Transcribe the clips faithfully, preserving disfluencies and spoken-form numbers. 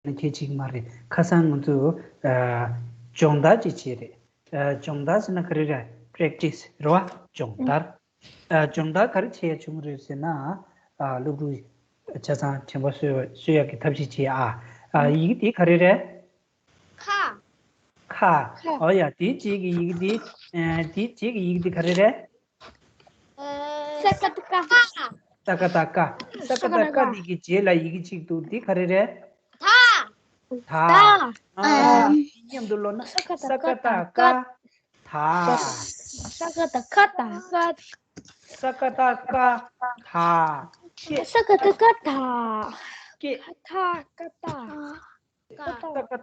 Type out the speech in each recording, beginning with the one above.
ནི་ཁྱད་ཅིག་མ་རེད། ཁ་སང་ང་ཚོ་ཨ་སྦྱོང་བརྡར་ཅིག་བྱས་རེད། ཨ་སྦྱོང་བརྡར་ཟེར་ན་ག་རེ་རེད། པེ་རེག་ཊི་སི་རེད་བ། སྦྱོང་བརྡར། ཨ་སྦྱོང་བརྡར་ག་རེ་བྱས་བྱུང་རེད་ཟེར་ན། ཨ་སློབ་ཕྲུག་ཆ་ཚང་དྲན་པ་གསོ་གསོ་ཡག་གི་ཐབས་ཤེས་བྱས་ཨ། ཨ་ཡི་གེ་དེ་ག་རེ་རེད། ཁ། ཁ། ཁ། ཨོ་ཡ་དེ་རྗེས་ཀྱི་ཡི་གེ་དེ། ཨ་དེ་རྗེས་ཀྱི་ཡི་གེ་དེ་ག་རེ་རེད། ས་ཀ་ཏ་ཀ། ས་ཀ་ཏ་ཀ། ས་ཀ་ཏ་ཀ་དེ་གི་རྗེས་ལ་ཡི་གེ་གཅིག་འདུག་དེ་ག་རེ་རེད། ད། ད། ད། ཨ་ཨ་མཉམ་དུ་ཀློག་ན། ས་ཀ་ཏ་ཀ་ད། ས་ཀ་ཏ་ཀ་ད། ས་ཀ་ཏ་ཀ་ད། ས་ཀ་ཏ་ཀ་ད། སྐད། ས་ཀ་ཏ་ཀ་ད། སྐད། ད་ཀ་ད། ཀ་ད། ས་ཀ་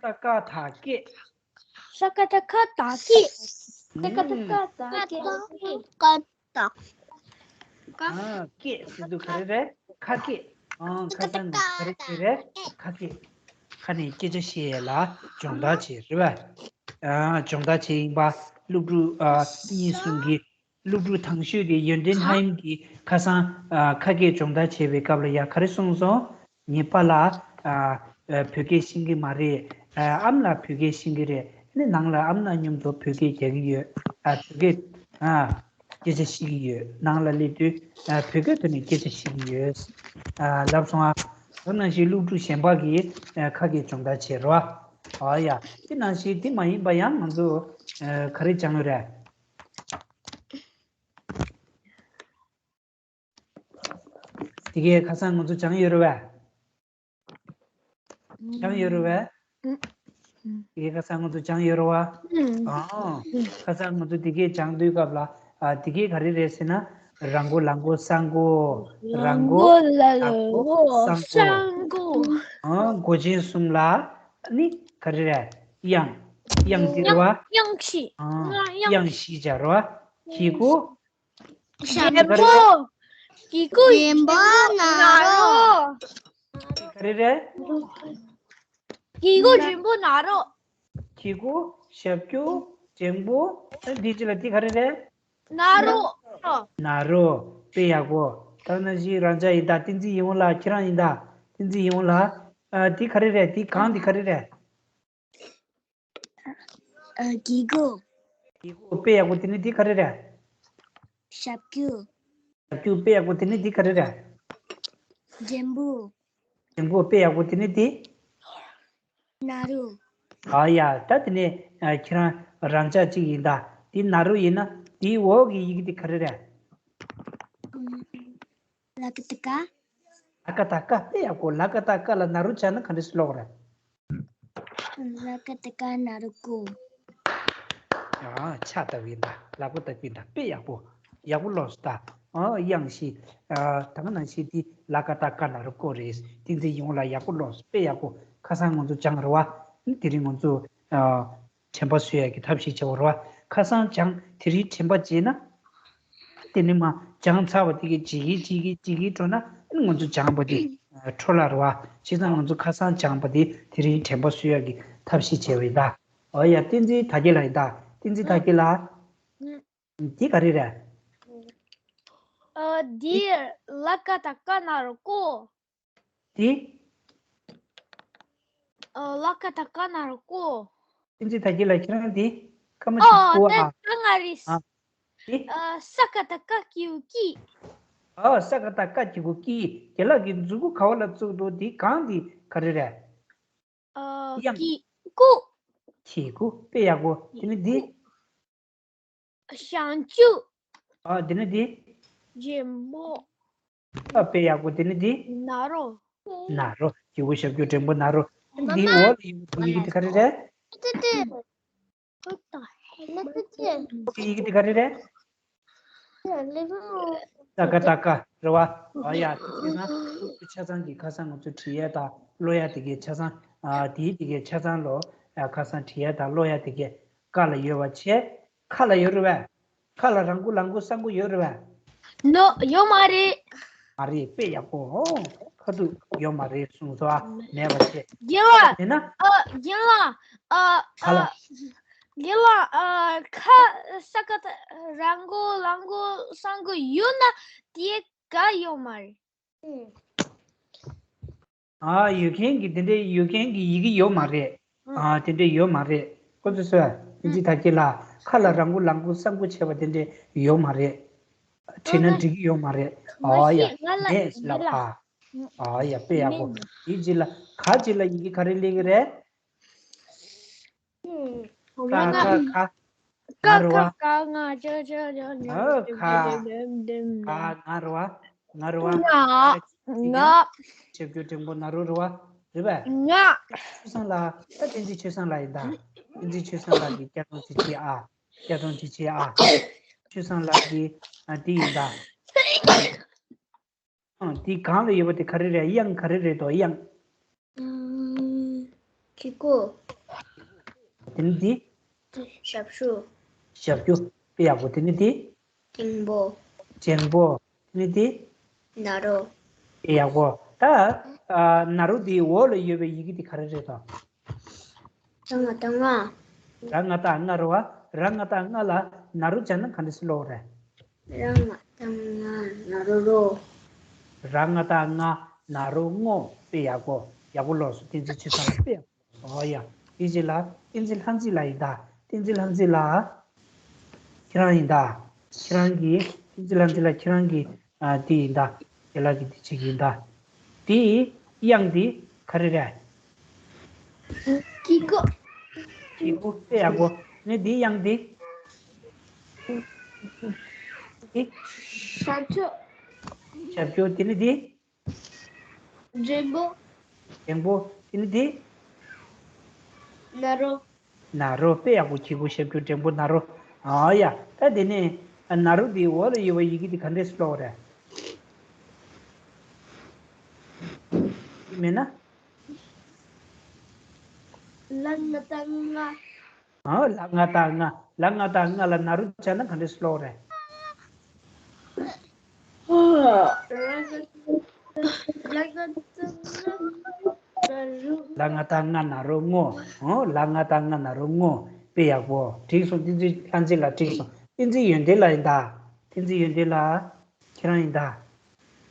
ཏ་ཀ་ད་སྐད། ས་ཀ་ཏ་ཀ་ད་སྐད། ས་ཀ་ཏ་ཀ་ད་སྐད། ཀ་ད། ཨ་སྐད་ཟེར་དུས་ག་རེ་རེད། ཁ་སྐད། ཨ་ཁ་སང་ནས་ག་རེ་བྱས་རེད། ཁ་སྐད། ཁ་ནས་སྐད་ཆ་བཤད་ཡས་ལ་སྦྱོང་བརྡར་བྱས་རེད་པ། ཨ་སྦྱོང་བརྡར་བྱས་ཡིན་པ། སློབ་ཕྲུག་ཨ་གཉིས་གསུམ་གྱིས། སློབ་ཕྲུག་དང་ཤོས་དེ་ཡོན་ཏན་ཧ་ཡིན་གྱིས་ཁ་སང་ཨ་ཁ་སྐད་སྦྱོང་བརྡར་བྱེད་པའི་སྐབས་ལ་ཡ་ག་རེ་གསུངས་སོང་། ངའི་པཱ་ལགས་ཨ་ཨ་བོད་སྐད་ཤེས་ཀྱི་མ་རེད། ཨ་ཨ་མ་ལགས་བོད་སྐད་ཤེས་ཀྱི་རེད། ཨ་ནི་ནང་ལ་ཨ་མ་ལགས་མཉམ་དུ་བོད་སྐད་རྒྱག་གི་ཡོད། ཨ་བོད་སྐད་ཨ་སྐད་ཆ་བཤད་ཀྱི་ཡོད། ནང་ལ་སླེབས་དུས་ཨ་བོད་སྐད་ཐོག་ནས་སྐད་ཆ་བཤད་ཀྱི་ཡོད། ཨ་ལབ་སོང་ཨ། དེ་ནང་བཞིན་སློབ་ཕྲུག་གཞན་པ་གིས་ཨ་ཁ་སྐད་སྦྱོང་བརྡར་བྱེད་རོགས། ཨ་ཡ། དེ་ནང་བཞིན་དེ་མ་ཡིན་པ་ཡང་ང་ཚོ་ཨ་ག་རེ་སྦྱང་ཡོད་རེད། དེ་གའི་ཁ་སང་ང་ཚོ་སྦྱང་ཡོད་རེད་བས། སྦྱང་ཡོད་རེད་བས། དེ་གའི་ཁ་སང་ང་ཚོ་སྦྱང་ཡོད་རེད་བ། ཨང་། ཁ་སང་ང་ཚོ་དེ་གའི་སྦྱང་དུས་སྐབས་ལ། ཨ་དེ་གའི་ག་རེ་རེད་ཟེར་ན། ར་མགོ་ལ་མགོ་ས་མགོ། ར་མགོ་ལ་མགོ་ས་མགོ། ཨང་མགོ་ཅན་གསུམ་ལ་ནི་ག་རེ་རེད། དབྱངས། དབྱངས་འདི་རེད་བ། དབྱངས་བཞི། ཨང་། དབྱངས་བཞི་སྦྱར་བ། གི་གུ། ཞབས་ཀྱུ། གི་གུ། འགྲེང་བུ་ན་རོ། ག་རེ་རེད། གི་གུ་འགྲེང་བུ་ན་རོ། གི་གུ། ཞབས་ཀྱུ། འགྲེང་བུ། འདི་གཅིག་ལ་འདི་ག་རེ་རེད། ན་རོ། ན་རོ། དཔེ་ཡག་པོ། ད་ནང་བཞིན་རང་ཅག་ཡིན་ད། བསྟན་འཛིན་ཡིད་འོང་ལགས། ཁྱེད་རང་ཡིན་ད། བསྟན་འཛིན་ཡིད་འོང་ལགས། ཨ་འདི་ག་རེ་རེད། འདི་གང་འདི་ག་རེ་རེད། ཨ་གི་གུ། གི་གུ། དཔེ་ཡག་པོ། དེ་ནི་འདི་ག་རེ་རེད། ཞབས་ཀྱུ། ཞབས་ཀྱུ། དཔེ་ཡག་པོ། དེ་ནི་འདི་ག་རེ་རེད། འགྲེང་བུ། འགྲེང་བུ། དཔེ་ཡག་པོ། དེ་ནི་འདི། ན་རོ། ཨ་ཡ། ད་དེ་ནི་ཨ་ཁྱེད་རང་རང་ཅག་གཅིག་ཡིན་ད། འདི་ན་རོ་ཡིན་ན་འདིའི་འོག་གི་ཡི་གེ་འདི་ག་རེ་རེད། ཨུམ། ལ་ཀ་ཏ་ཀ། ལ་ཀ་ཏ་ཀ། དཔེ་ཡག་པོ། ལ་ཀ་ཏ་ཀ་ལ་ན་རོ་སྦྱར་ན་ག་འདྲ་ཞིག་ཀློག་རེད། ལ་ཀ་ཏ་ཀ་ན་རོ་ཀོ། ཨ་ཆ་ལྟ་བུ་ཡིན་ད། ལ་ཀ་ཏ་ཀ་ཡིན་ད། དཔེ་ཡག་པོ། ཡག་པོ་ཀློག་སོང་ད། ཨ་དབྱངས་བཞི། ཨ་ད་ག་ནང་བཞིན་འདི་ལ་ཀ་ཏ་ཀ་ན་རོ་ཀོ་རེད། བསྟན་འཛིན་ཡིད་འོང་ལགས། ཡག་པོ་ཀློག་སོང་། དཔེ་ཡག་པོ། ཁ་སང་ང་ཚོ་སྦྱངས་རེད་བ། དེ་རིང་ང་ཚོ་ཨ་དྲན་པ་གསོ་ཡག་གི་ཐབས་ཤེས་བྱེད་དགོས་རེད་བ། ཁ་སང་སྦྱངས་དེ་རིང་དྲན་པ་བརྗེད་ན། དེ་ནི་མ་སྦྱངས་ཚར་བ་དེ་གི་ཇི་གི་ཇི་གི་ཇི་གི་འགྲོ་ན་ཨ་ནི་ང་ཚོ་སྦྱངས་པ་དེ་འཕྲོ་བརླག་རེད་བ། བྱས་ཙང་ང་ཚོ་ཁ་སང་སྦྱངས་པ་དེ་དེ་རིང་དྲན་པ་གསོ་ཡག་གི་ཐབས་ཤེས་བྱས་པ་ཡིན་ད། འོ་ཡ། བསྟན་འཛིན་དར་རྒྱས་ལགས་ཡིན་ད། བསྟན་འཛིན་དར་རྒྱས་ལགས། འདི་ག་རེ་རེད། ཨ་འདི་ལ་ཀ་ཏ་ཀ་ན་རོ་ཀོ། འདི། ཨ་ལ་ཀ་ཏ་ཀ་ན་རོ་ཀོ། བསྟན་འཛིན་དར་རྒྱས་ལགས། ཁྱེད་རང་འདི་སྐར་མ་ཨོ་གཅིག་གོ་ཨ། ད་ང་རེད། ཨ་འདི། ཨ་ས་ཀ་ཏ་ཀ་གི་གུ་ཀི། ཨ་ས་ཀ་ཏ་ཀ་གི་གུ་ཀི། རྒན་ལགས་ཀྱི་མཛུབ་གུ་ག་བ་ལ་བཙུགས་འདུག་འདི་གང་འདི་ག་རེ་རེད། ཨ་དབྱངས། གི་གུ། གི་གུ། དཔེ་ཡག་པོ། དེ་ནི་འདི། ཞབས་ཀྱུ། ཨ་དེ་ནི་འདི། འགྲེང་བུ། ཨ་དཔེ་ཡག་པོ། དེ་ནི་འདི། ན་རོ། ན་རོ། གི་གུ་ཞབས་ཀྱུ་འགྲེང་བུ་ན་རོ། འདི་འོག་ལ་ཡོད་པའི་ཡི་གེ་དེ་ག་རེ་རེད། What the heck? འོག་གི་ཡི་གེ་དེ་ག་རེ་རེད། ས་ཀ་ཏ་ཀ་རེད་བ། ཨ་ཡ། དེ་ན་ཆ་ཚང་གི་ཁ་སང་ང་ཚོ་བྲིས་ཡས་དང་ཀློག་ཡས་དེ་གའི་ཆ་ཚང་། ཨ་དེའི་དེ་གའི་ཆ་ཚང་ལོ། ཨ་ཁ་སང་བྲིས་ཡས་དང་ཀློག་ཡས་དེ་གའི་ཀ་ལ་ཡོད་པ་བྱས། ཁ་ལ་ཡོད་རེད་བས། ཁ་ལ་ར་མགོ་ལ་མགོ་ས་མགོ་ཡོད་རེད་བས། ནོ། ཡོད་མ་རེད། མ་རེད། དཔེ་ཡག་པོ། ཨོ་ཁ་ཐུག་ཡོད་མ་རེད་གསུངས་སོ། ཨ་མེད་པ་བྱས། རྒན་ལགས། དེ་ན། ཨ་རྒན་ལགས། ཨ་ག་ལ། ཨ་རྒན་ལགས། ཨ་ཁ་ས་ཀ་ཏ་ར་མགོ་ལ་མགོ་ས་མགོ་ཡོད་ན་དེ་ག་ཡོད་མ་རེད། ཨ་ཡོད་མཁན་གྱི་དེ་འདྲའི་ཡོད་མཁན་གྱི་ཡི་གེ་ཡོད་མ་རེད། ཨ་དེ་འདྲའི་ཡོད་མ་རེད། ཁོ་ཚོས་སོ་ཡ་དེ་འདྲའི་ད་ཁྱེད་ལ་ཁ་ལ་རང་མགོ་ལག་མགོ་ས་མགོ་བྱས་པ་དེ་འདྲའི་ཡོད་མ་རེད། བྲིས་ན་འགྲིག་གི་ཡོད་མ་རེད། ཨ་ཡ་ནས་ལ་ཨ། ཨ་ཡ་དཔེ་ཡག་པོ། དེའི་རྗེས་ལ་ག་རྗེས་ལ་ཡི་གེ་ག་རེ་སླེབས་ཀྱི་རེད། ཀ་ཀ་ཁ། ང་རེད་བ། ཨ་ཁ། ང་རེད་བ། ང་རེད་བ། ང་། ཞབས་ཀྱུ་འགྲེང་བུ་ན་རོ་རེད་བ། རེད་པས། ང་། ཆོས་བཟང་ལགས། ད་བསྟན་འཛིན་ཆོས་བཟང་ལགས་ཡིན་ད། བསྟན་འཛིན་ཆོས་བཟང་ལགས་ཀྱིས་སྐྱག་རྫུན་བྱེད་ཅི་ཨ། སྐྱག་རྫུན་བྱེད་ཅི་ཨ། ཆོས་བཟང་ལགས་ཀྱིས་ཨ་འདི་ཡིན་ད། ཨང་། དེའི་སྒང་ལ་ཡོད་པ་དེ་ག་རེ་རེད། དབྱངས་ག་རེ་རེད་དོ། དབྱངས། ཨང་། གི་གུ། དེ་ནི་དེ། ཞབས་ཞུ། ཞབས་ཞུ། དཔེ་ཡག་པོ། དེ་ནི་དེ། འགྲེང་བུ། འགྲེང་བུ། དེ་ནི་དེ། ན་རོ། དཔེ་ཡག་པོ། ད་ཨ་ན་རོ་དེའི་འོག་ལ་ཡོད་པའི་ཡི་གེ་དེ་ག་རེ་རེད་དོ། ར་ང་བཏགས་རྔ། ར་ང་བཏགས་རྔ་རེད་བ། ར་ང་བཏགས་རྔ་ལ་ན་རོ་སྦྱར་ན་ག་འདྲ་སེ་ཀློག་རེད། ར་ང་བཏགས་རྔ་ན་རོ་རོ། ར་ང་བཏགས་རྔ་ན་རོ་རྔོ། དཔེ་ཡག་པོ། ཡག་པོ་ཀློག་སོང་། བསྟན་འཛིན་ཆོས་བཟང་ལགས་དཔེ་ཡག་པོ། ཨོ་ཡ། དེའི་རྗེས་ལ་བསྟན་འཛིན་ལྷ་མཛེས་ལགས་ཡིན་ད། བསྟན་འཛིན་ལྷ་མཛེས་ལགས། ཁྱེད་རང་ཡིན་ད། ཁྱེད་རང་གིས་བསྟན་འཛིན་ལྷ་མཛེས་ལགས་ཁྱེད་རང་གིས་ཨ་དེ་ཡིན་ད། རྒན་ལགས་ཀྱིས་དེ་བྱེད་ཀྱི་ཡིན་ད། དེ་དབྱངས་དེ་ག་རེ་རེད། གི་གུ། གི་གུ་དཔེ་ཡག་པོ། ནི་དེ་དབྱངས་དེ། དེ། ཞབས་ཞུ། ཞབས་ཞུ་དེ་ནི་དེ། འགྲེང་བུ། འགྲེང་བུ། དེ་ནི་དེ། ན་རོ། ན་རོ། དཔེ་ཡག་པོ། གི་གུ་ཞབས་ཀྱུ་འགྲེང་བུ་ན་རོ། ཨ་ཡ། ད་དེ་ནས་ན་རོ་དེའི་འོག་ལ་ཡོད་པའི་ཡི་གེ་དེ་ག་འདྲས་སེ་ཀློག་རེད། མེད་ན། ལ་ང་བཏགས་ལྔ། ཨ། ལ་ང་བཏགས་ལྔ། ལ་ང་བཏགས་ལྔ་ལ་ན་རོ་སྦྱར་ན་ག་འདྲས་སེ་ཀློག་རེད། ལ་ང་བཏགས་ལྔ་ན་རོ་རྔོ། ཨོ། ལ་ང་བཏགས་ལྔ་ན་རོ་རྔོ། དཔེ་ཡག་པོ། འགྲིག་སོང་། བསྟན་འཛིན་ལྷ་མཛེས་ལགས་འགྲིག་སོང་། བསྟན་འཛིན་ཡོན་ཏན་ལགས་ཡིན་ད། བསྟན་འཛིན་ཡོན་ཏན་ལགས། ཁྱེད་རང་ཡིན་ད།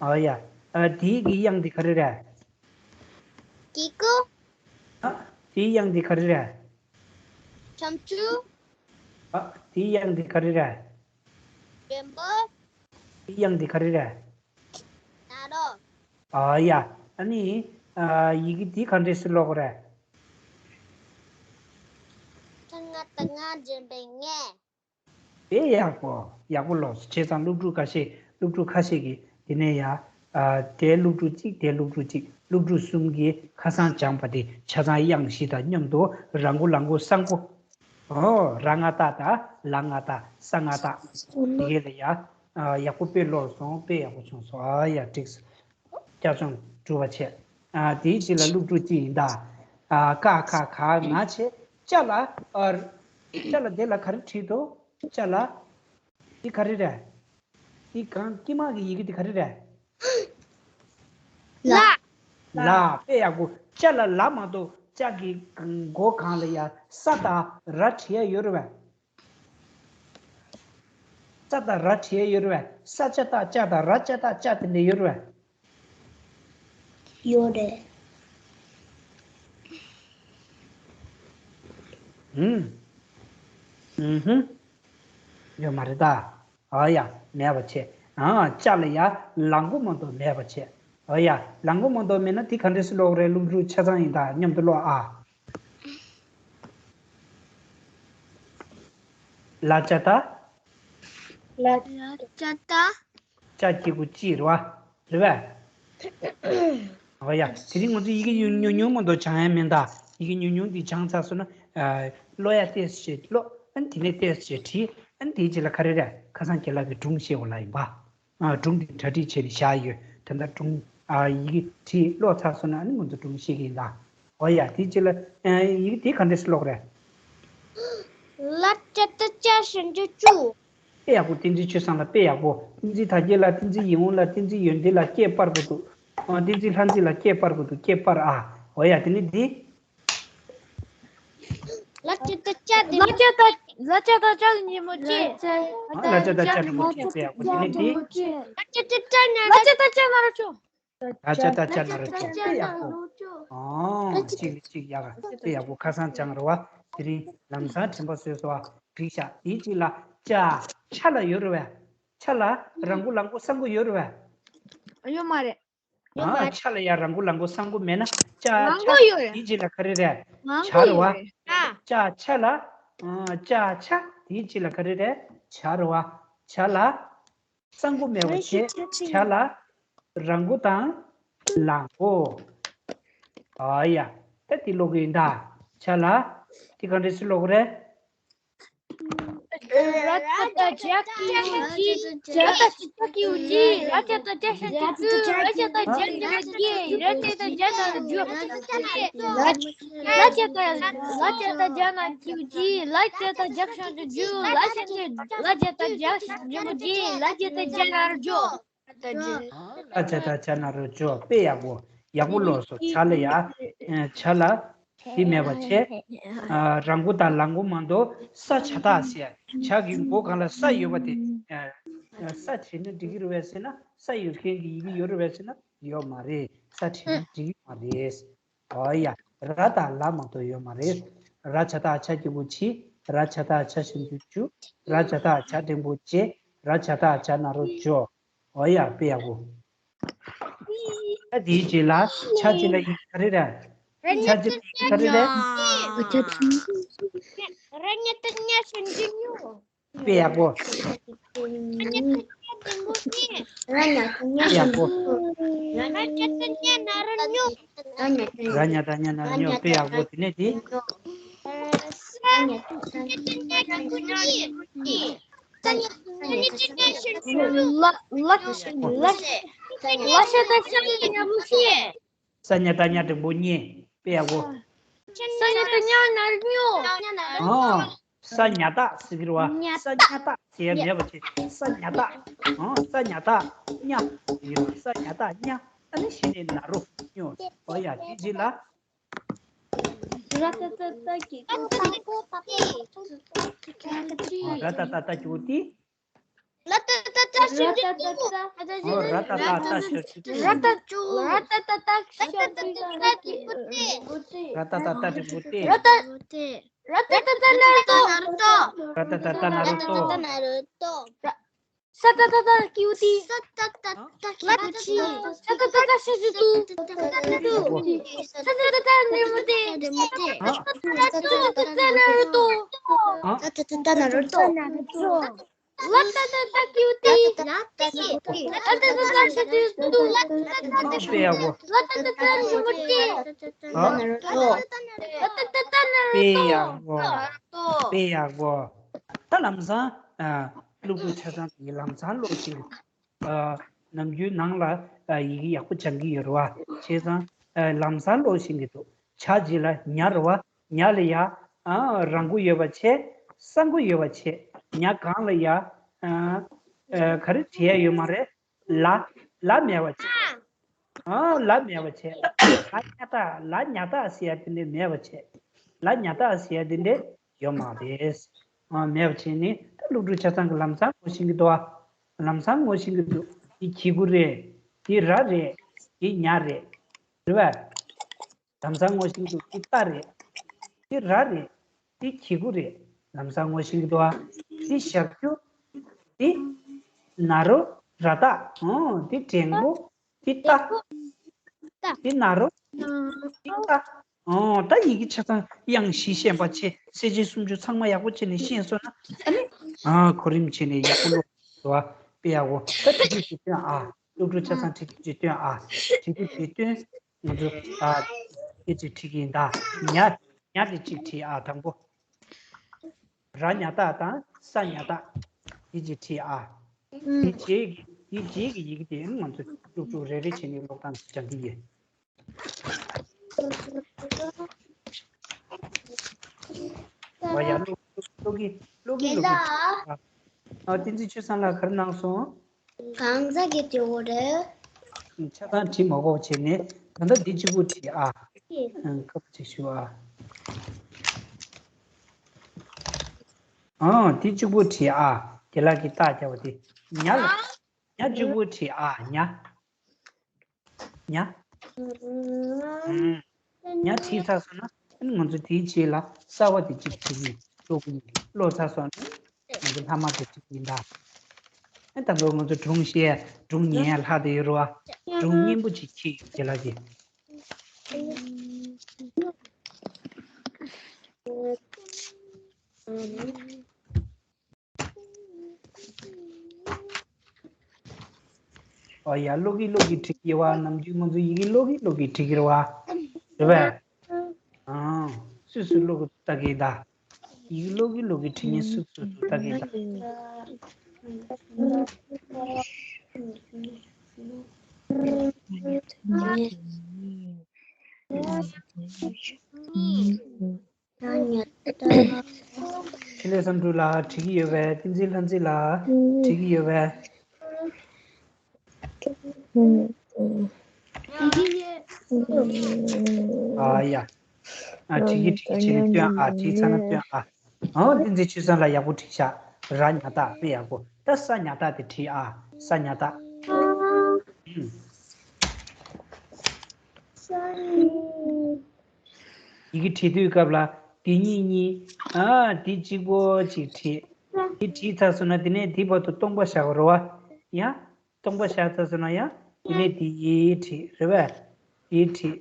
ཨོ་ཡ། ཨ། དེའི་གི་དབྱངས་འདི་ག་རེ་རེད། གི་གུ། ཨ། དེའི་དབྱངས་འདི་ག་རེ་རེད། ཞབས་ཞུ། ཨ། དེའི་དབྱངས་འདི་ག་རེ་རེད། འགྲེང་བུ། དེའི་དབྱངས་འདི་ག་རེ་རེད། ན་རོ། ཨ་ཡ། ཨ་ནི། ཨ། ཡི་གེ་འདི་ག་འདྲས་སེ་ཀློག་གི་རེད། ལ་ང་བཏགས་ལྔ་འགྲེང་བུ་ལྔས། དཔེ་ཡག་པོ། ཡག་པོ་ཀློག་སོང་། བྱས་ཙང་སློབ་ཕྲུག་ཁ་ཤས། སློབ་ཕྲུག་ཁ་ཤས་ཀྱིས་དེ་ནས་ཡ། ཨ། དེ་སློབ་ཕྲུག་གཅིག་དེ་སློབ་ཕྲུག་གཅིག་སློབ་ཕྲུག་གསུམ་གྱིས་ཁ་སང་སྦྱངས་པ་དེ་ཆ་ཚང་དབྱངས་བཞི་དང་མཉམ་དུ་ར་མགོ་ལ་མགོ་ས་མགོ། ཨོ། ར་ང་བཏགས་རྟ། ལ་ང་བཏགས་ལྔ། ས་ང་བཏགས་ལྔ། དེ་གས་ལ་ཡ། ཨ། ཡག་པོ་དཔེ་ཀློག་སོང་། དཔེ་ཡག་པོ་བྱུང་སོང་། ཨ་ཡ། འགྲིག་སོང་། བསྐྱར་སྦྱོང་གྲུབ་པ་བྱས། ཨ། དེའི་རྗེས་ལ་སློབ་ཕྲུག་གཅིག་ཡིན་ད། ཨ། ཀ་ཁ་ག་ང་བྱས། ཅ་ལ། ཨ། ཅ་ལ་དེ་ལ་ག་རེ་བྲིས་འདུག་ཅ་ལ། འདི་ག་རེ་རེད། འདི་གང་དཀྱིལ་མ་གི་ཡི་གེ་འདི་ག་རེ་རེད། ལ། ལ། དཔེ་ཡག་པོ། ཅ་ལ་ལ་མ་གཏོགས་ཅ་གི་མགོ་སྒང་ལ་ཡ་ས་དང་ར་བྲིས་ཡ་ཡོད་རེད་པས། ས་དང་ར་བྲིས་ཡ་ཡོད་རེད་པས། ས་ཅ་བཏགས་སྐྱ་དང་ར་ཅ་བཏགས་སྐྱ་དེ་འདྲ་ཡོད་རེད་པས། ཡོད་རེད། ཧུམ། ཨུ་ཧུམ། ཡོད་མ་རེད་ད། ཨ་ཡ། མེད་པ་བྱས། ཨ། ཅ་ལ་ཡ་ལ་མགོ་མ་གཏོགས་མེད་པ་བྱས། ཨ་ཡ། ལ་མགོ་མ་གཏོགས་མེད་ན་དེ་ག་འདྲས་སེ་ཀློག་རེད། སློབ་ཕྲུག་ཆ་ཚང་ཡིན་ད། མཉམ་དུ་ཀློག་ཨ། ལ་ཅ་བཏགས། ལ་ཅ་བཏགས། ཅ་གི་གུ་ཅི་རེད་པ། རེད་པས། ཨོ་ཡ། དེ་རིང་ང་ཚོ་ཡི་གེ་ཉུང་ཉུང་མ་གཏོགས་སྦྱང་ཡ་མེད་ད། ཡི་གེ་ཉུང་ཉུང་འདི་སྦྱངས་ཚར་སོང་ན། ཨ། ཀློག་ཡ་ཏོག་ཙམ་ཞིག་ཀློག་ཨ་ནི་དེ་ནས་ཏོག་ཙམ་ཞིག་བྲིས། ཨ་ནི་དེའི་རྗེས་ལ་ག་རེ་རེད། ཁ་སང་རྒན་ལགས་ཀྱིས་སྒྲུང་བཤད་པ་ལ་ཡིན་པ། ཨ། སྒྲུང་འདི་གྲ་སྒྲིག་བྱས་ནས་བཞག་ཡོད། ད་ལྟ་སྒྲུང་། ཨ། ཡི་གེ་བྲིས་ཀློག་ཚར་སོང་ན་ཨ་ནི་ང་ཚོ་སྒྲུང་བཤད་ཀྱི་ཡིན་ད། ཨོ་ཡ། དེའི་རྗེས་ལ། ཨ། ཡི་གེ་དེ་ག་འདྲས་སེ་ཀློག་རེད། ལ་ཅ་བཏགས་ལྕགས་ཞབས་ཀྱུ་ལྕུ། དཔེ་ཡག་པོ། བསྟན་འཛིན་ཆོས་བཟང་ལགས་དཔེ་ཡག་པོ། བསྟན་འཛིན་དར་རྒྱས་ལགས། བསྟན་འཛིན་ཡིད་འོང་ལགས། བསྟན་འཛིན་ཡོན་ཏན་ལགས། སྐྱེས་པར་དགོས་འདུག་ཨ། བསྟན་འཛིན་ལྷ་མཛེས་ལགས། སྐྱེས་པར་དགོས་འདུག་སྐྱེས་པར་ཨ། འོ་ཡ། དེ་ནི་འདི། ལ་ཅ་བཏགས་ལྕགས་འདི་མོ། ལ་ཅ་བཏགས། ལ་ཅ་བཏགས་ལྕགས་ཀྱི་ཉིན་མོ་སྐྱེས། ཨ། ལ་ཅ་བཏགས་ལྕགས་ཀྱི་ཉིན་མོ་སྐྱེས། དཔེ་ཡག་པོ། དེ་ནི་འདི། ལ་ཅ་བཏགས་ལྕགས་ན། ལ་ཅ་བཏགས་ལྕགས་ན་རོ་ཆུང་། ར་ཅ་ཏ་ཅ་ན་རོ་ཅོ། དཔེ་ཡག་པོ། ཨོ། གཅིག་ལ་གཅིག་ཡག་དཔེ་ཡག་པོ་ཁ་སང་སྦྱངས་རེད་བ། དེ་རིང་ལམ་སང་དྲན་པ་བཟོས་སོ་བ། འགྲིག་ཤག་དེའི་གཅིག་ལ་ཅ། ཆ་ལ་ཡོད་རེད་བས། ཆ་ལ་ར་མགོ་ལ་མགོ་ས་མགོ་ཡོད་རེད་བས། ཡོད་མ་རེད། ཡོད་མ་ཨ་རེད། ཆ་ལ་ཡ་ར་མགོ་ལ་མགོ་ས་མགོ་མེད་ན་ཅ་ལ་མགོ་ཆ་ཡོད་རེད། དེའི་གཅིག་ལ་ག་རེ་རེད། མ་ཆ་མགོ་རེད་བ། ཡོད་རེད། ཨ། ཅ་ཆ་ལ། ཨ། ཅ་ཆ་དེའི་གཅིག་ལ་ག་རེ་རེད། ཆ་རེད་བ། ཆ་ལ། ས་མགོ་མེད་པ་བྱས། ཆ་ལ་ར་མགོ་དང་ལ་མགོ། ཨ་ཡ། ད་དེ་ཀློག་གི་ཡིན་ད། ཆ་ལ། དེ་ག་འདྲ་སེ་ཀློག་གི་རེད། ར་ཏ་ཏ་ཇ་ཀྱུ་ཇི། ར་ཏ་ཏ་ཇ་ཀྱུ་ཇི། ར་ཏ་ཏ་ཇ་ཞབས་ཀྱུ་ཇུ། ར་ཏ་ཏ་ཇ་ཞབས་ཀྱུ་ཇི། ར་ཏ་ཏ་ཇ་ན་རོ་ཇོ། ར་ཏ་ཏ་ར་ཏ་ཏ་ཇ་ན་ཀྱུ་ཇི། ལ་ཏ་ཏ་ཇ་ཞབས་ཀྱུ་ཇུ། ལ་ཏ་ཏ་ཇ་ཞབས་ཀྱུ་ཇི། ལ་ཏ་ཏ་ཇ་ན་རོ་ཇོ། ལ་ཇ་ཏ་ཇ་ན་རོ་ཇོ། དཔེ་ཡག་པོ། ཡག་པོ་ཀློག་སོང་། ཆ་ལ་ཡ། ཨ། ཆ་ལ། དེ་མེད་པ་བྱས། ཨ། ར་མགོ་དང་ལ་མགོ་མ་གཏོགས་ས་ཆ་ཏ་ཟེར། ཆ་གི་མགོ་སྒང་ལ་ས་ཡོད་པ་དེ། ཨ། ས་བྲིས་ན་འགྲིག་གི་རེད་བས་ཟེར་ན། ས་ཡོད་མཁན་གྱི་ཡི་གེ་ཡོད་རེད་བས་ཟེར་ན། ཡོད་མ་རེད། ས་བྲིས་ན་འགྲིག་གི་མ་རེད། ཨོ་ཡ། ར་དང་ལ་མ་གཏོགས་ཡོད་མ་རེད། ར་ཇ་བཏགས་ཆ་གི་གུ་ཇི། ར་ཇ་བཏགས་ཇ་ཞབས་ཀྱུ་ཇུ། ར་ཇ་བཏགས་ཇ་འགྲེང་བུ་ཇེ། ར་ཇ་བཏགས་ཇ་ན་རོ་ཇོ། ཨོ་ཡ། དཔེ་ཡག་པོ། ད་དེའི་རྗེས་ལ་ཆ་གཅིག་ལ་ཡི་གེ་ག་རེ་རེད། ཆ་གཅིག་ལ་ཡི་གེ་ག་རེ་རེད། ར་ཉ་ཏ་ཉ་ཞབས་ཀྱུ་ཉོ། དཔེ་ཡག་པོ། ར་ཉ་ཏ་ཉ་དཔེ་ཡག་པོ། ར་ཉ་ཏ་ཉ་ན་རོ་ཉོ། ར་ཉ་ཏ་ཉ་ན་རོ་ཉོ། དཔེ་ཡག་པོ། དེ་ནས་དེ། ས་ཉ་ཏ་ཉ་ཞབས་ཀྱུ་ཉི། ལ་ལ་ལ་ཤ་ཏ་ཤ་ཉ་བུ་ཤེ། ས་ཉ་བཏགས་ཉ་འགྲེང་བུ་ཉེ། དཔེ་ཡག་པོ། ས་ཉ་བཏགས་ཉ་ན་རོ་ཉོ། ཨོ། ས་ཉ་བཏགས་ཟེར་གྱི་རེད་བ། ཉ་ས་ཉ་བཏགས་ཟེར་ཡ་མེད་པ་བྱས། ས་ཉ་བཏགས། ཨོ། ས་ཉ་བཏགས་ཉ་ཟེར་གྱི་རེད་བ། ས་ཉ་བཏགས་ཉ། ཨ་ནི་གཞི་ནས་ན་རོ་ཉོ། ཨོ་ཡ། དེ་རྗེས་ལ། ར་ཏ་ཏ་ཏ་གི་གུ་ཏི། ཨོ། ར་ཏ་ཏ་ཏ་གི་གུ་ཏི། ལ་ཏ་ཏ་ཏ་ཞབས་ཀྱུ་ཏུ། ཨོ། ར་ཏ་ཏ་ཏ་ཞབས་ཀྱུ་ཏུ། ར་ཏ་ཏ་ཏ་ཞབས་ཀྱུ་ཏུ། ར་ཏ་ཏ་ཏ་འགྲེང་བུ་ཏེ། ར་ཏ་ར་ཏ་ཏ་ཏ་ན་རོ་ཏོ། ར་ཏ་ཏ་ཏ་ན་རོ་ཏོ། ས་ཏ་ཏ་ཏ་གི་གུ་ཏི། ས་ཏ་ཏ་ཏ་ཞབས་ཀྱུ་ཏུ། ས་ཏ་ཏ་ཏ་འགྲེང་བུ་ཏེ། ས་ཏ་ཏ་ཏ་ན་རོ་ཏོ། ཨ། ས་ཏ་ཏ་ཏ་ན་རོ་ཏོ། ལ་ཏ་ཏ་ཏ་གི་གུ་ཏི། ལ་ཏ་ཏ་ཏ་ཞབས་ཀྱུ་ཏུ། ལ་ཏ་ཏ་ཏ་ན་རོ་ཏོ། ལ་ཏ་ཏ་ཏ་ན་རོ་ཏོ། དཔེ་ཡག་པོ། ལ་ཏ་ཏ་ཏ་ན་རོ་ཏོ། ཨ། ལ་ཏ་ཏ་ཏ་ན་རོ་ཏོ། དཔེ་ཡག་པོ། དཔེ་ཡག་པོ། ད་ལམ་སང་། ཨ། སློབ་ཕྲུག་ཆ་ཚང་གིས་ལམ་སང་ཀློག་ཤེས། ཨ། ནམ་རྒྱུན་ནང་ལ། ཨ། ཡི་གེ་ཡག་པོ་སྦྱང་གི་ཡོད་རེད་བ། བྱས་ཙང་། ཨ། ལམ་སང་ཀློག་ཤེས་ཀྱི་འདུག་ཆ་རྗེས་ལ་ཉ་རེད་བ། ཉ་ལ་ཡ། ཨ། ར་མགོ་ཡོད་པ་བྱས། ས་མགོ་ཡོད་པ་བྱས། ཉ་སྒང་ལ་ཡ། ཨ། ཨ། ག་རེ་བྲིས་ཡ་ཡོད་མ་རེད། ལ། ལ་མེད་པ་བྱས། ཨ། ལ་མེད་པ་བྱས། ལ་ཉ་བཏགས། ལ་ཉ་བཏགས་ཟེར་ཡ་དེ་འདྲ་མེད་པ་བྱས། ལ་ཉ་བཏགས་ཟེར་ཡ་དེ་འདྲ་ཡོད་མ་རེད། ཨ། མེད་པ་བྱས་ནས་ད་སློབ་ཕྲུག་ཆ་ཚང་གིས་ལམ་སང་ངོ་ཤེས་ཀྱི་འདུག་ཨ། ལམ་སང་ངོ་ཤེས་ཀྱི་འདུག་དེ་གི་གུ་རེད། དེ་ར་རེད། དེ་ཉ་རེད། རེད་པ། ལམ་སང་ངོ་ཤེས་ཀྱི་འདུག་དེ་ཏ་རེད། དེ་ར་རེད། དེ་གི་གུ་རེད། ལམ་སང་ངོ་ཤེས་ཀྱི་འདུག་ཨ། དེ་ཞབས་ཀྱུ། དེ་ན་རོ། ར་བཏགས། ཨོ། དེ་འགྲེང་བུ། དེ་ཏ། དེ་ན་རོ། དེ་ཏ། ཨོ། ད་ཡི་གེ་ཆ་ཚང་དབྱངས་བཞི་ཤེས་པ་བྱས། གསལ་བྱེད་སུམ་ཅུ་ཚང་མ་ཡག་པོ་བྱས་ནས་ཤེས་སོང་ན། ཨ་ནི། ཨ། གོ་རིམ་བྱས་ནས་ཡག་པོ་ཀློག་དགོས། དཔེ་ཡག་པོ། ད་བྲིས་རྒྱུ་བྲིས་སྟོན་ཨ། སློབ་ཕྲུག་ཆ་ཚང་བྲིས་རྒྱུ་བྲིས་སྟོན་ཨ། བྲིས་རྒྱུ་བྲིས་སྟོན། ང་ཚོ། ཨ། སྐད་ཆ་འདྲི་གི་ཡིན་ད། ཉ། ཉ་དེ་གཅིག་བྲིས་ཨ། དང་པོ། ར་ཉ་བཏགས་དང་ས་ཉ་བཏགས། དེ་གཅིག་བྲིས་ཨ། དེ་རྗེས་ཀྱི། དེ་རྗེས་ཀྱི་ཡི་གེ་དེ་ང་ཚོ་སློབ་ཕྲུག་རེ་རེ་བྱས་ནས་ཀློག་སྟངས་སྦྱང་གི་ཡིན། ཨ་ཡ། ཀློག་ཀློག་གི་ཀློག་གི་ཀློག་གི། ཨ། ཨ། བསྟན་འཛིན་ཆོས་བཟང་ལགས་ག་རེ་གནང་སོང་། གང་ཟག་གི་དེ་འོ་རེད། ཆ་ཚང་བྲིས་མ་དགོས་པ་བྱས་ནས་ད་ལྟ་འདི་གཅིག་པུ་བྲིས་ཨ། ཨང་། ཁ་པར་ཅིག་ཞུ་ཨ། ཨང་། འདི་གཅིག་པུ་བྲིས་ཨ། རྒན་ལགས་ཀྱིས་རྟགས་བརྒྱབ་པ་དེ། ཉ་ལ། ཉ་གཅིག་པུ་བྲིས་ཨ། ཉ། ཉ། ཨུམ། ཉ་བྲིས་ཚར་སོང་ན་ཨ་ནི་ང་ཚོ་དེའི་རྗེས་ལ་གསར་པ་དེ་གཅིག་བྲིས་ཀྱི་ཀློག་གི་ཡིན། ཀློག་ཚར་སོང་ན་ང་ཚོ་ལྷག་མ་དེ་བྲིས་ཀྱི་ཡིན་ད། ཨ་ད་ལོ་ང་ཚོ་སྒྲུང་བཤད་སྒྲུང་ཉན་ལྷག་དེ་ཡོད་རེད་བ། སྒྲུང་སྙན་པོ་ཅིག་ཁྱེད་ཀྱི་ལ་གི། ཨོ་ཡ། ཀློག་གི་ཀློག་གི་བྲིས་ཀྱི་ཡོད་བ། ནམ་རྒྱུན་ང་ཚོ་ཡི་གེ་ཀློག་གི་ཀློག་གི་བྲིས་ཀྱི་རེད་བ། རེད་པས། ཨང་། སུས་སུ་ཀློག་གི་ལྟ་གི་ད། ཡི་གེ་ཀློག་གི་ཀློག་གི་བྲིས་ནས་སུས་སུ་སུ་ལྟ་གི་ད། འཕྲིན་ལས་བསམ་འགྲུབ་ལགས་བྲིས་ཀྱི་ཡོད་པས། བསྟན་འཛིན་ལྷ་མཛེས་ལགས་བྲིས་ཀྱི་ཡོད་པས། ཨ་ཡ། ཨ་བྲིས་ཀྱི་བྲིས་ཀྱི་བྱས་ནས་སྟོན་ཨ། བྲིས་ཚར་ན་སྟོན་ཨ། ཨ་བསྟན་འཛིན་ཆོས་བཟང་ལགས་ཡག་པོ་བྲིས་ཤག་ར་ཉ་བཏགས་དཔེ་ཡག་པོ། ད་ས་ཉ་བཏགས་དེ་བྲིས་ཨ། ས་ཉ་བཏགས། ཡི་གེ་བྲིས་དུས་སྐབས་ལ་འདི་གཉིས་གཉིས། ཨ་འདི་གཅིག་པོ་གཅིག་བྲིས། འདི་བྲིས་ཚར་སོང་ན་དེ་ནས་འདིའི་བར་དུ་སྟོང་པ་བཞག་དགོས་རེད་བ། ཡ། སྟོང་པ་བཞག་ཚར་སོང་ན་ཡ། དེ་ནས་འདི་ཡི་བྲིས་རེད་བས། འདི་བྲིས།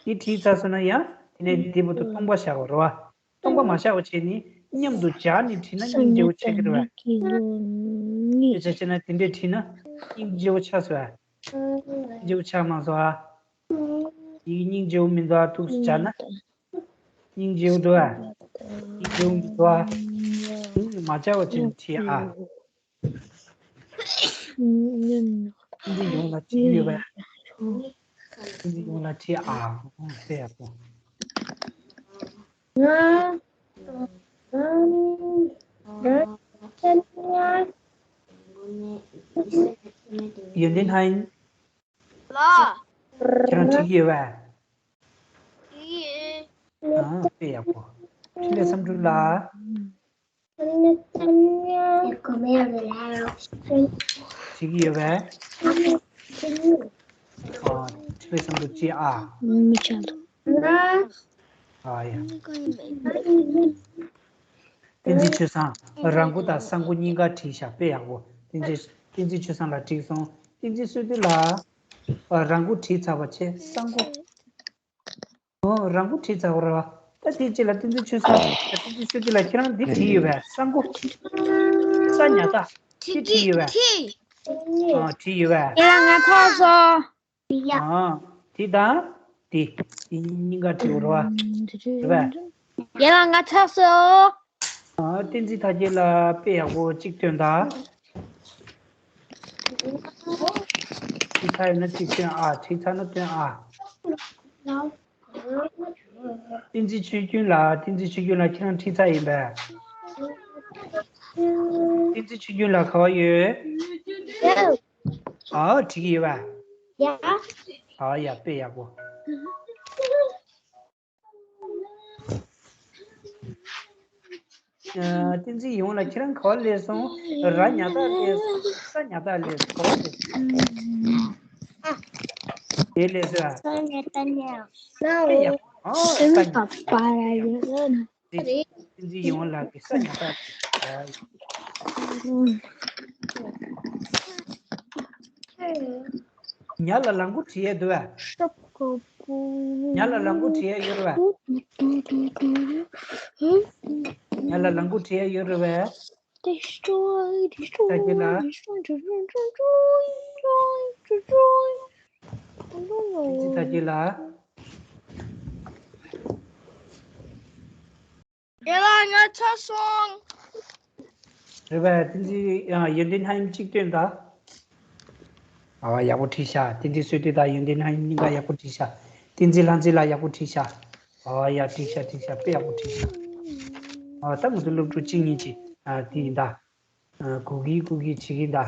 འདི་བྲིས་ཚར་སོང་ན་ཡ། དེ་ནས་འདིའི་བར་དུ་སྟོང་པ་བཞག་དགོས་རེད་བ། སྟོང་པ་མ་བཞག་པ་བྱས་ནས་མཉམ་དུ་སྦྱར་ནས་བྲིས་ན་སྙིང་རྗེ་པོ་ཆགས་ཀྱི་རེད་བས། དཔེ་ཆ་བྱས་ན་དེ་འདྲས་བྲིས་ན་སྙིང་རྗེ་པོ་ཆགས་སོང་བས། སྙིང་རྗེ་པོ་ཆགས་མ་སོང་ཨ། ཡིག་སྙིང་རྗེ་པོ་མི་འདུག་ཨ། ཐུགས་སུ་སྦྱར་ན། སྙིང་རྗེ་པོ་འདུག་ཨ། སྙིང་རྗེ་པོ་མི་འདུག་ཨ། སྙིང་མ་བཅག་པ་བྱས་ནས་བྲིས་ཨ། བསྟན་འཛིན་ཡོངས་ལ་བྲིས་ཡོད་པས། བསྟན་འཛིན་ཡོངས་ལ་བྲིས་ཨ། ཨོ་དཔེ་ཡག་པོ། ཡོན་ཏན་ཧན། ལགས། ཁྱེད་རང་བྲིས་ཀྱི་ཡོད་པས། བྲིས་ཡིན། ཨ་དཔེ་ཡག་པོ། འཕྲིན་ལས་བསམ་འགྲུབ་ལགས། བྲིས་ཀྱི་ཡོད་པས། ཨ་འཕྲིན་ལས་བསམ་འགྲུབ་ཅེས་ཨ། མི་ཆགས་འདུག་ཨ་ཡ། བསྟན་འཛིན་ཆོས་བཟང་། ར་མགོ་དང་ས་མགོ་གཉིས་ཀ་བྲིས་ཤག་དཔེ་ཡག་པོ། བསྟན་འཛིན་བསྟན་འཛིན་ཆོས་བཟང་ལགས་འགྲིག་སོང་། བསྟན་འཛིན་བསོད་བདེ་ལགས། ཨ་ར་མགོ་བྲིས་ཚར་བ་བྱས་ས་མགོ། ཨོ་ར་མགོ་བྲིས་ཚར་བ་རེད་བ། ད་དེའི་རྗེས་ལ་བསྟན་འཛིན་ཆོས་བཟང་། བསྟན་འཛིན་བསོད་བདེ་ལགས་ཁྱེད་རང་འདི་བྲིས་ཡོད་པས་ས་མགོ། ས་ཉ་བཏགས། འདི་བྲིས་ཡོད་པས། ཨ་བྲིས་ཡོད་པས། ཡ་ང་ཚར་སོང་། ཡ། ཨ་དེ་དང་དེ། དེ་གཉིས་ཀ་བྲིས་ཡོད་རེད་བ། རེད་པས། ཡ་ང་ཚར་སོང་། ཨ་བསྟན་འཛིན་དར་རྒྱས་ལགས་དཔེ་ཡག་པོ་གཅིག་སྟོན་དང་། བྲིས་ཚར་ཡོད་ན་གཅིག་སྟོན་ཨ། བྲིས་ཚར་ན་སྟོན་ཨ། བསྟན་འཛིན་ཆོས་སྐྱོང་ལགས། བསྟན་འཛིན་ཆོས་སྐྱོང་ལགས་ཁྱེད་རང་བྲིས་ཚར་ཡིན་པས། བསྟན་འཛིན་ཆོས་སྐྱོང་ལགས་ག་པར་ཡོད། ཨ་བྲིས་ཀྱི་ཡོད་པས། ཨ་ཡ་དཔེ་ཡག་པོ། ཨ་བསྟན་འཛིན་ཡོངས་ལ་ཁྱེད་རང་ག་པར་སླེབས་སོང་། ར་ཉ་བཏགས་སླེབས་སོང་། ས་ཉ་བཏགས་སླེབས་སོང་། ག་པར་སླེབས་སོང་། དེ་སླེབས་སོང་། དཔེ་ཡག་པོ། ཨ་ས་ཉ་བཏགས། བསྟན་འཛིན་ཡོངས་ལགས་ཀྱི་ས་ཉ་བཏགས། ཉ་ལ་ལ་མགོ་བྲིས་ཡས་འདུག་བས། ཉ་ལ་ལ་མགོ་བྲིས་ཡས་ཡོད་རེད་བས། ཉ་ལ་ལ་མགོ་བྲིས་ཡས་ཡོད་རེད་བས། Destroy, destroy, ད་ཁྱེད་ལ། Destroy, destroy, destroy, destroy, destroy. བསྟན་འཛིན་དར་རྒྱས་ལགས། རྒན་ལགས་ང་ཚར་སོང་། རེད་པས། བསྟན་འཛིན་ཡོན་ཏན་ཧན་གཅིག་སྟོན་དང་། ཨ་ཡག་པོ་བྲིས་ཤག་བསྟན་འཛིན་བསོད་བདེ་དང་ཡོན་ཏན་ཧན་གཉིས་ཀ་ཡག་པོ་བྲིས་ཤག་བསྟན་འཛིན་ལྷ་མཛེས་ལགས་ཡག་པོ་བྲིས་ཤག་ཨ་ཡ་བྲིས་ཤག་བྲིས་ཤག་དཔེ་ཡག་པོ་བྲིས་ཤག་ཨ་ད་ང་ཚོ་སློབ་ཕྲུག་གཅིག་གཉིས་ཀྱིས་ཨ་དེ་ཡིན་ད། ཨ་གུ་གི་གུ་གི་བྱེད་ཀྱིན་ད།